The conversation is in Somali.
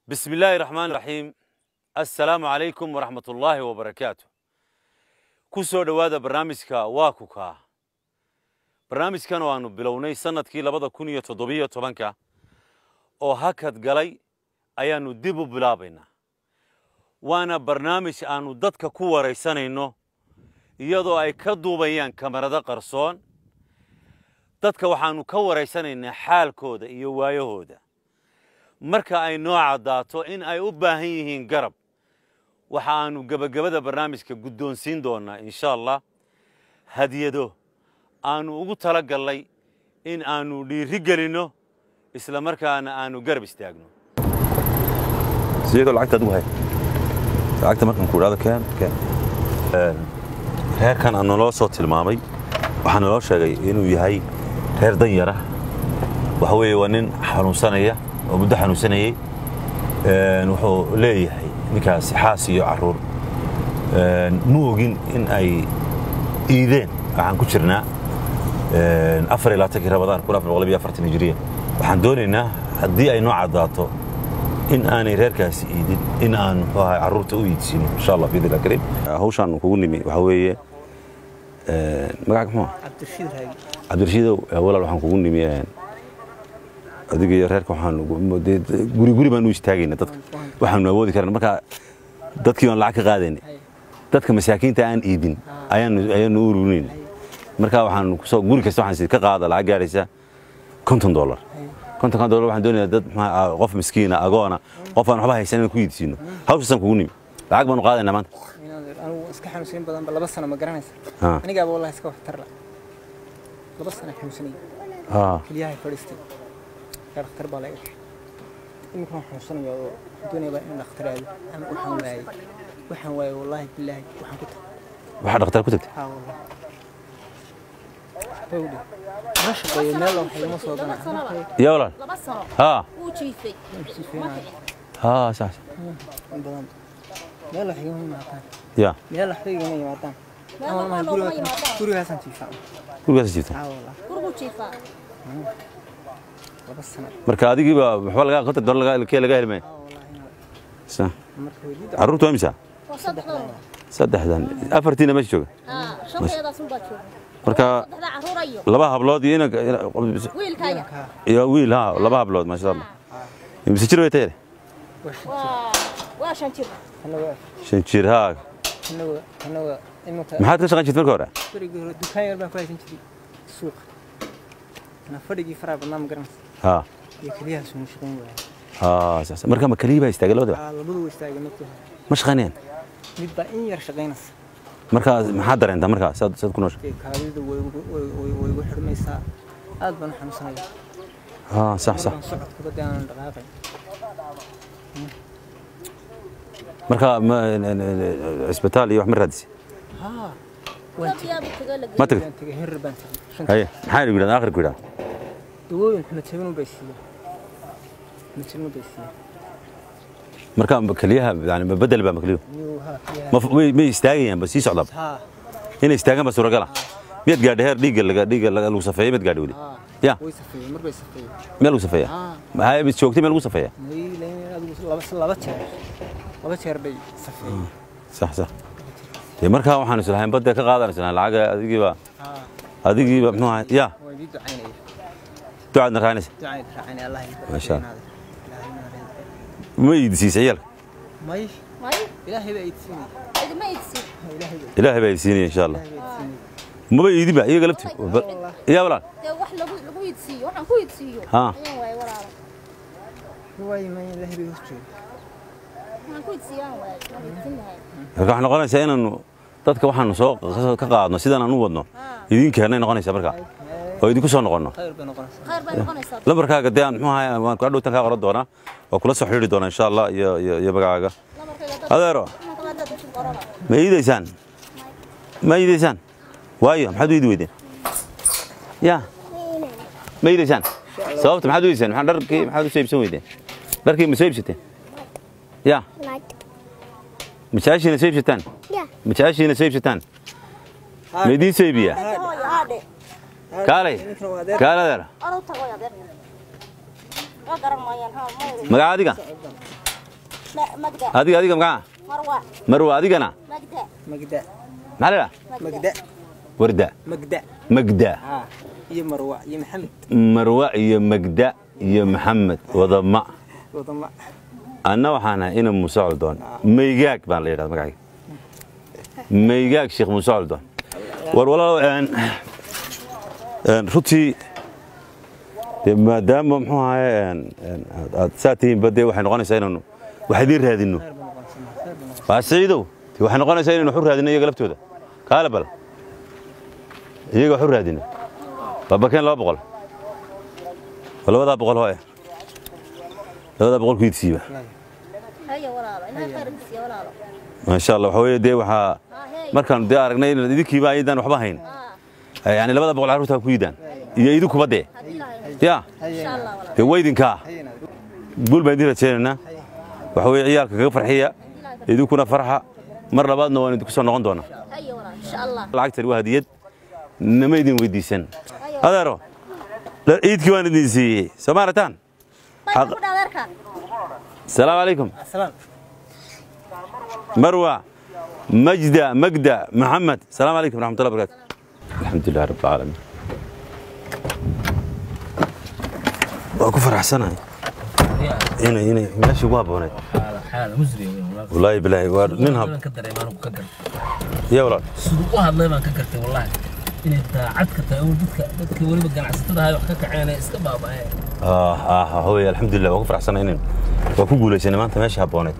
بسم الله الرحمن الرحيم. السلام عليكم ورحمة الله وبركاته. Kusoo dhowaada barnaamijka Waa Kukaa. Barnaamijkan oo aanu bilownay sanadkii 2017-ka oo hakad galay ayaanu dib u bilaabaynaa. Waana barnaamij aanu dadka ku waraysanayno iyadoo ay ka duubayaan kamarado qarsoon. Dadka waxaanu ka waraysanaynaa xaalkooda iyo waayahooda. Marka ay noo caddaato in ay u baahan yihiin garab, waxa aanu gebagabada barnaamijka guddoonsiin doonaa, insha Allah, hadiyado aanu ugu tala gallay in aanu dhiiri gelinno, isla markaana aanu garab istaagno. Siyadoo lacagta adigu hay, lacagta markaan ku idhahdo keen keen. Reerkan aan naloo soo tilmaamay waxaa naloo sheegay inuu yahay reer danyara. Waxa weeye waa nin xanuunsanaya oo muddo xanuunsanayey. Wuxuu leeyahay ninkaasi xaas iyo carruur. Ma ogin in ay iideen. Waxaan ku jirnaa 24-kii Ramadaan 1440 hijriya. Waxaan doonaynaa haddii ay noo caddaato in aanay reerkaasi iidin, in aan muxuu ahay carruurta u iidsiino, insha Allah, biidni kariim. Hawshaan kugu nimi waxaa weeye, magaca muxuu? Cabdirashiid Raagi. Cabdirashiidow, walaal, waxaan kugu nimi adiga iyo reerka. Waxaan guri guri baan u istaagayna dadka waxaanu awoodi karna. Marka dadkii baan lacag ka qaadaynay, dadka masaakiinta aan iidin ayaanu u ururinayna. Marka waxaan kusoo guri kasta waxaan ka qaada lacag gaaraysa $50. $50 waxaan doonayaa dad maxaa qof miskiina, agoona, qof aan waxba haysan inaan ku iidsiino. Hawshaasaan kugu nimi, lacag baanu qaadaynaa maanta. Anigu iska xanuunsan badan ba 2 sano, ma garanaysa? Anigaaba wallahi iska waxtar la 2 sano xanuunsanay, keliyahay fadhiistay, dhakhtar baa laga iminka. Waan xanuunsanaya oo doonaya in dhakhtar aado ama waxaan waayay wallaahi bilaahi waxaan ku tagay. Waxaa dhakhtar ku tagtay? Haa wallahi, howdhe ma shaqeeyo, meel wax igama soo gana. Yaa walaal? 2 sano. Haa. Wuu jiifay. Jiifeenayo. Haa, sax. In badan meel wax igama yimaadaan. Ya. Meel waxba igama yimaadaan. Meel waxba loogama yimaadaan. Gurigaasaan jiifaa. Gurigaas jiifta? Haa wallahi. Guriguu jiifaa. 2 sano. Marka adigiiba waxba laga $50 laga kee laga helmay. Haa wallahi. Sax. Marka weydiida. Carruurtu waa imisa? Waa saddexdan. Saddexdan, afartiina meesha jooga? Haa, shanteedaas unbaa jooga. Marka saddexda carruurayo. Laba hablood iyo wiilkaya. Iyo wiil, ha, laba hablood, maasha Allah. Imise jir way tahay? Waa 5 jir. Waa 5 jir. Kana waa 5 jir, haa. Kana waa iminka. Maxaad ka shaqayn jirtay marka hore? Berigii hore dukaan yar baan ku haysan jiray suuqa. Ana fadhigii faraha badnaa, ma garanaysa? Haa. Iyo keliyahaas uma shaqayn waaya. Haa, saas. Marka ma kaliya baa istaagay labadaba? Aa, labadu way istaagay markii hore. Ma shaqaynayaan? Mid baa in yar shaqaynaysa. Marka maxaad dareentaa markaa saad ku noosha? Dee kaadida way igu xidhmaysaa, aad baan u xanuunsanaya. Haa, sax sax. Markaan socodkaba dee aanan dhaqaaqay. Marka cisbitaal iyo wax ma raadisay? Haa, waan tegey. Yaaba taga la. Ma tagtay? Waan tegey, Hirir baan tegey shan. Haye, maxaa lagu yidhahdaa akhir ku yidhahdaa? Dawooyin xumad jabin bay siiyeen, xumad jabin bay siiyeen. Marka keliyaha yani ma bedel baa ma keliyuhu? Miyuu haa keliyaha. Ma may istaagayaan ba sii socdaa? Haa. Inay istaagaan ba suuragala. Miyaad gaadhay heer dhiigga lagu safeeyey? Miyaad gaadhay weli? Haa. Ya. Way safeeyeen, mar bay safeeyeen. Meel lagu safeeya? Haa. Maxaa mid joogtay meel lagu safeeya? May layn adigu, laba jeer bay safeeyeen. Sax sax. Dee markaa waxaan islahayn badda ka qaadan islahayn lacag adigiiba. Haa. Adigiiba muxuu ahay ya? Waa idii ducaynaya. Ducaadna raacinaysa. Ducayn raacinaya, Allah. Masha Allah. Ilaahay inaad Ma iidsiisay ciyaalka? May. May. Ilaahay baa idsiinaya. Idima idsi. Ilaahay baa. Ilaahay baa idsiinaya, insha Allah. Ilaahay baa idsiinaya. Maba iidinba iyaga lafti ya walaal? Dee wax lagu idsiiyo, waxaan ku idsiiyo ayaan waayay, walaalo. Waay may, Ilaahay bay hoos jooga. Waxaan ku idsiiyaan waayay, waan idsin lahay. Marka waxay noqonaysaa inaanu dadka waxaanu soo ka qaadno sidaan aan u wadno idin keennay noqonaysaa marka oo idinku soo noqonno. Khayr bay noqonaysaa. Khayr bay noqonaysaa. Lambarkaaga dee aan muxuu ahay waan ku adhowtan kaa qoran doonaa oo kula soo xidhiiri doonaa, insha Allah, iyo magacaaga. Lambarkayga dad. Adeero. Imanka dad cusub qorana. Ma iidaysaan? Ma iidaysaan? Waayo, maxaad u iidi weydeen? Ya, ma iidaysaan? Sababta maxaad u iidaysaan? Maxaa dharkii maxaad u soo iibsan weydeen? Dharkii ma soo iibsateen? Ya, ma jeceshiina soo iibsataan? Ma jeceshiina soo iibsataan? Ma idiin soo iibiyaa? Hooyo haadhe. Kaalay. Ninkana waa adeer. Kaalay, adeer. Orow tago adeer. Waa garan maayaan, haa, ma Magaca adiga? Magda. Adiga magaca? Marwa. Marwa, adigana? Magda. Magda. Maxaa la idhaha? Magda. Warda. Magda. Magda. Ha, iyo Marwa iyo Maxamed. Marwa iyo Magda iyo Maxamed wadama. Wadama. Anna waxaan ahay ina Muuse Coldoon, Maygaag baan la yidhahda magacayga, Maygaag Sheekh Muuse Coldoon. War walaalo, een runtii dee maadaama muxuu ahaye een aad saa tihiinba, dee waxay noqonaysaa inaanu wax idiin raadinno. Khayr buu noqonaysaa, khayr buu noqonaysaa. Waa Siciidow, dee waxay noqonaysaa inaynu wax u raadinno iyaga laftooda. Kaale bal iyaga wax u raadinno. Babakeen 200, waa 200 hooye, 200 ku idsiiba. Haya walaalo, ilaahay khayr siiyo walaalo. Maasha Allah. Waxa weeye dee waxaa Ha hey. Markaan dee aragnay in idinkiiba aydan waxba hayn, yani 200 carruurta ku yidaan iyo idinkuba dee Haddii ilaahay ya insha Allah walaalo. Dee waydinkaa guul baan idin rajaynaynaa. Waxa weeye ciyaalka kaga farxiya, idinkuna farxa. Mar labaadna waan idinku soo noqon doonaa. Haya walaalo, insha Allah. Lacagtani waa hadiyad, nama idin weydiisan adeero. Ciidkii waan idin siiyey, soo ma aragtaan? Bay ku dhadeerka. Asalaamu calaykum. Salaam. Marwa, Majda, Magda, Maxamed, asalaamu calaykum raxmatullahi barakatu. Alxamdulilah rabbil caalamiin, waa ku faraxsanahay inay meeshii ugu habbooneed. Xaala musri weyn walaal. Wallaahi bilaahi waa nin hab Baan ka dareemaan ku ka gartay. Ya walaal. Siduu u hadlay baan ka gartay wallahi inay daacad ka tahay oo dadka weliba ganacsatada ahay wax ka kaceen ee iska baaba'een. Ah ah, hooy, alxamdulilah, waa ku faraxsanahay inaynu waa ku guulaysanay maanta meeshii habbooneed.